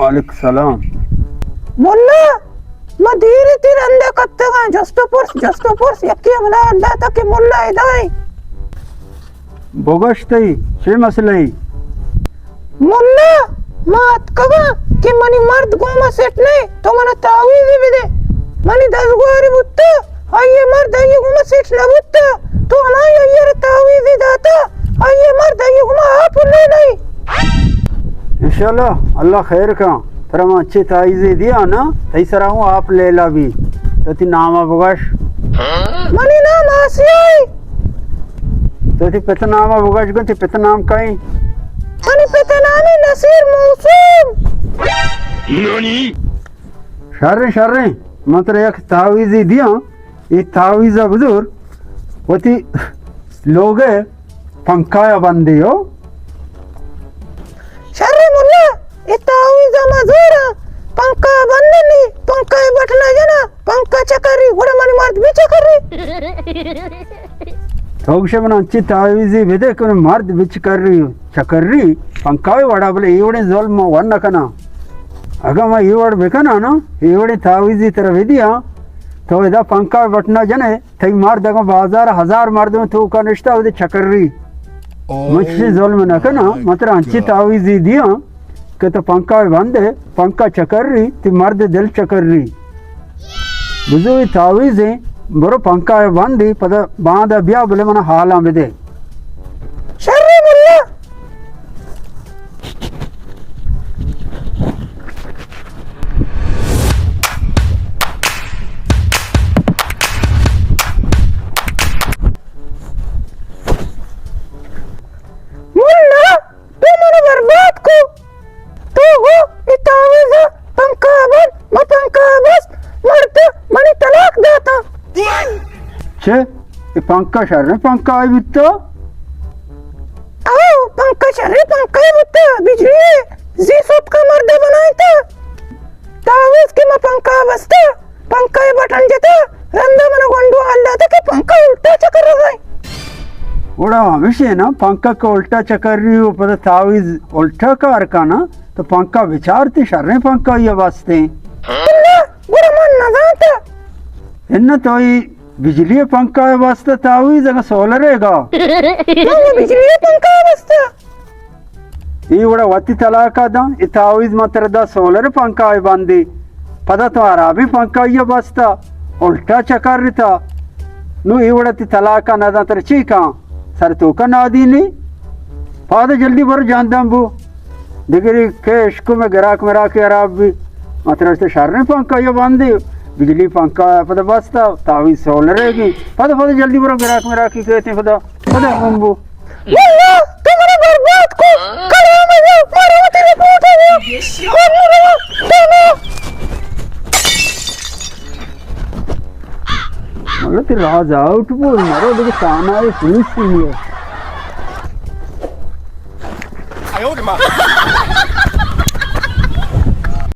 وعلیکم السلام۔ ملا، ما دیر تی رندا کپتگاں، جست و پرس، جست و پرس، یکی ہملا اللہ تا کہ ملا ادائیں۔ بگوش تئی چے مسئلہ ای؟ ملا، ما اتکگاں کہ منی مرد گوما سیٹ نہ، تو منا تعویذے بدے۔ منی دزگواری بوتا، آئی مرد آئی گوما سیٹ نہ بوتا، تو ہمائی آئی را تعویذے داتا، آئی مرد آئی گوما آپ لے نہیں۔ انشاءاللہ اللہ خیر کن، ترا من چے تعویذے دیا نا، تئی سرا ہوں آپ لیلا بی۔ تو تی ناما بگوش۔ منی نام آسیہ ای۔ تو تی پت نام ء بگوش گوں، تی پت نام کئے؟ منی پت نام نصیر موسم۔ شریں، شریں، من ترا یک تعویذے دیاں، اے تعویذ ء بزور، وتی لوگ ء پنکھا ء بندے ہو۔ شریں ملا، اے تعویذ ء ما زوراں، پنکھا بندنی، پنکھا ء بٹن ء جناں، پنکھا چکری، گڑا منی مرد بھی چکری۔ تو گوشے من انچی تعویذے بدے کہ من مرد بچکری، چکری، پنکھا ء وڑا، بلے اے وڑیں ظلم من ون نہ کناں۔ اگاں من اے وڑ بکناں نا، اے وڑیں تعویذے ترا بدیاں، تو ادا پنکھا ء بٹن ء جنے، تئی مرد اگاں بازار ء ہزار مردم توکا نشتہ، اودے چکری۔ من چشیں ظلم نہ کناں، من ترا انچیں تعویذے دیاں کہ تو پنکھا ء بندے، پنکھا چکری، تئی مرد دل چکری۔ بزو اے تعویذیں، برو پنکھا ء بندے، پدا باندا بیا، بلے منا حالاں بدے۔ شر ملا۔ ملا، تو منا برباد کو۔ تو گو اے تعویذ ء پنکھا بند، ما پنکھا بست، مرد منی طلاق داتا۔ چے؟ اے پنکھا شریں پنکھا ای بوتا؟ او، پنکھا شریں پنکھا ای بوتا، بجلی زی سوتکا مرد بنائیتا۔ تعویذ کہ ما پنکھا بستا، پنکھا ء بٹن جتا، رندا من گونڈو حال داتا کہ پنکھا الٹا چکر رہا ہے۔ گڑا ہمیشہ نا، پنکھا کہ الٹا چکر رہی ہو، پدا تعویذ الٹا کار کنا، تو پنکھا بچار تی شریں پنکھا یا بستے۔ اللہ، گڑا من نزانتا۔ ان تو ای بجلی پنکھا ء واسطہ تعویذ اگاں سولر ء گا۔ نہ، نہ، بجلی پنکھا ء واسطہ۔ اے وڑا وتی طلاق ء داں، اے تعویذ من ترا دا سولر پنکھا ء بندی۔ پدا تو ہرابیں پنکھا ء بستا، الٹا چکر رتا۔ نو اے وڑا تی طلاق ء نہ داں، ترا چی کاں؟ سر توکا نادینی۔ پادا جلدی برو جاندم بو۔ دگری کہ اشکو میں گراک مراک خراب بی۔ مطلب تو شریں پنکھا یا بندی، بجلی پنکھا پدا بستا، تعویذ سولر ہے گی۔ پدا، پدا جلدی برو گراک مراکی کہتے پدا، پدا ہم بو۔ واللہ، تو منا برباد کو۔ کلام ہے، مارا وتی رپورٹ ہے۔ مطلب تی راز آؤٹ بول، مرو دیگه تانای پولیس نیه۔